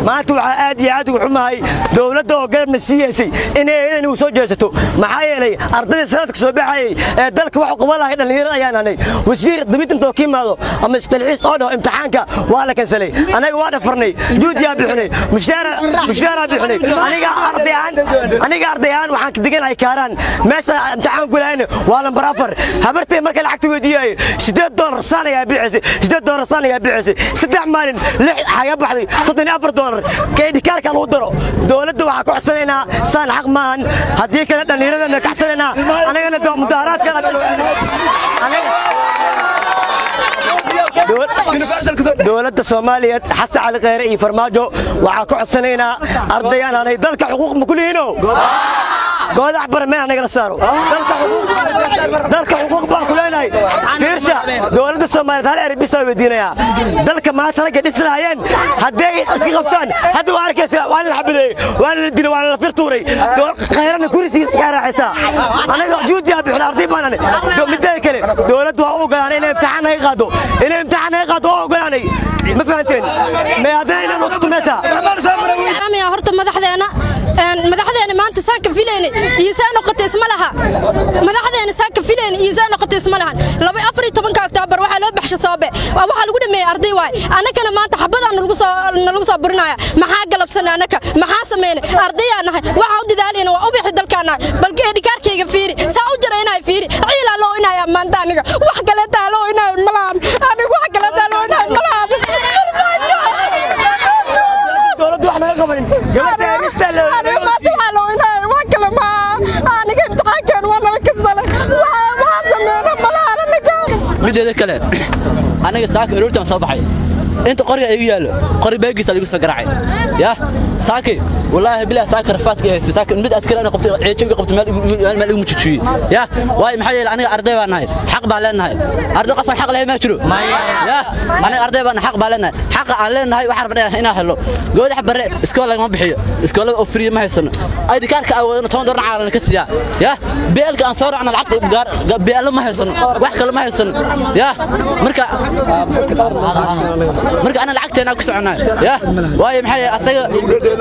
Maanta waxaa aad iyo aad ugu xumahay dowladda oo garabna siiyeysay inay eedan u soo jeesato. Maxaa yeelay, ardayda sanadka soo baxayay ee dalka wax u qaban lahay dhallinyarada ayaan hanay. Wasiir dibid intoo ka yimaado ama istalxiis oo dhaho imtixaanka waa la kansalay, anaga waa dhafarnay, juudiyaa bixinay, mushaaraa bixinay. Aniga arday ahaan waxaan ka deganahay Kaaraan. Meesha imtixaan gulahayna waa lambar 4. Habartay marka lacagta weydiiyay, $8 saan ayaa bixisay, $8 saan ayaa bixisay. 3 maalin lix xaga baxday, $34. Kaydhikaarka lagu daro. Dowladda waxaa ku codsanaynaa, saan xaq maahan. Haddii kale dhallinyaradana kaxsanaynaa, anagana mudaaharaadka. Dowladda Soomaaliyeed, Xasan Cali Kheyre iyo Farmaajo, waxaa ku codsanaynaa, ardayaan aanay dalka xuquuq ma ku lihiino? Goodax bare meel nagala saaro. Dalka xuquuq baan ku leenahay. Fiirsha, dowladda Soomaaliyeed hal erey bisaa weydiinayaa. Dalka maanta ragga dhisi lahaayeen hadday iska qabtaan, hadda waa arkaysa, waa la xabadeeyey, waa la dilay, waa la firtuuray. Khayrana kurisiga iska raaxaysaa. Anaga juudiyaa bixin, arday baan anay. Mideeda kale, dowladdu waa u ogolaanay inay imtixaan naga qaado, inay imtixaan naga qaado waa ogolaanay. Ma fahanteen? May haddana inaan utumaysaa. Horta madaxdeena maanta saan ka filaynay iyo saa noqotay isma laha. Madaxdeena saan ka filaynay iyo saa noqotay isma lahan. 14-ka Oktoobar waxaa loo baxshay soobe, waxaa lagu dhameeyey arday waay. Annagana maanta xabadaan nalagu soo burinaya. Maxaa galabsanay annaka? Maxaa sameynay? Ardayaa nahay. Waxaan u dadaalayna waa ubixi dalkaa nahay. Bal dhikaarkayga fiiri, saa u jaraynaya fiiri. Ciilaa loo inaya maanta. Aniga wax kaleetaa loo inaya malahan. Aniga wax kaleetaa loo inaya malahan. Dowladdu wax naga qabanin gabarta arista. Aniga maanta waxaa loo inaya wax kale maa. Aniga imtixaankeen waa nala kasalay. Waxaa sameena malahan aniga. Mideeda kale, aniga saaka aroortaan soo baxay. Inta qoriga igu yaallo, qori beegiisa lagu soo garaacay. Yah, saaki, wallaahi bilaa, saaka rafaadka haystay. Saaka mid askari ana qabtay, ceejowga qabtay, meel igu mujujiyey. Yah, waayo, maxaa yeelay, aniga arday baan nahay, xaq baan leenahay. Arday qofkan xaq lahayn ma jiro. Yah, aniga arday baan, xaq baan leenahay. Xaqa aan leenahay waxaan rabnaa inaan helo. Goodax Bare iskool lagama bixiyo, iskoolada oo free ma haysano. ID kaarka aan wadano $10 caalan ka siiyaa. Yah, beelka aan soo raacno lacagta beelo ma haysano, wax kale ma haysano. Yah, marka ana lacagteena ku soconaa. Yah, waayo, maxaa yeelay,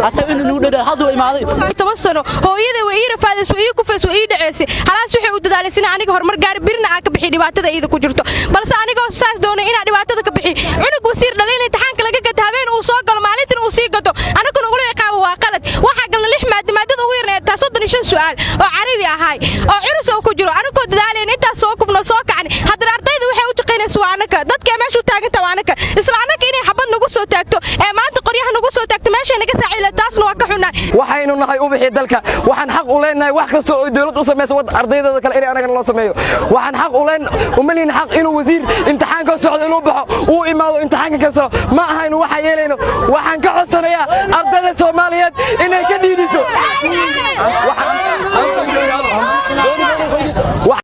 asaga inuu nagu dhadhaa hadduu imaaday. 10 sano hooyada way ii rafaadays, way ii kufays, way ii dhaceysay. Halaas waxay u dadaalaysay in aniga horumar gaari, birna aan ka bixi dhibaatada iyada ku jirto. Balse anigoo saas doonay inaan dhibaatada ka bixi, cunug wasiir dhalin imtixaanka laga gato, habeen uu soo galo, maalintan uu sii gato, anaguna ugula iqaabo waa qalad. Waxaa galna lix maado. Maadada ugu yarna taa 35 su'aal oo Carabi ahay oo curus oo ku jiro. Anagoo dadaalayn intaas soo kufno, soo kacni, haddana ardayda waxay u shaqaynaysa waa anaka. Dadka meesha u taaganta waa anaka. Isla anaka inay xabad nagu soo taagto ee maanta qoryaha nagu soo taagto, meeshay naga saaciila, taasna waa ka xunnaa. Waxaynu nahay ubixii dalka. Waxaan xaq u leenahay wax kasta oo dowlad u samayso ardaydooda kale inay anagana loo sameeyo. Waxaan xaq u leen uma lihin xaq inuu wasiir imtixaanka socdo inuu baxo, uu imaado, imtixaanka kansalo. Ma ahaynu waxa yeelayno. Waxaan ka codsanayaa ardayda Soomaaliyeed inay ka dhiidiso.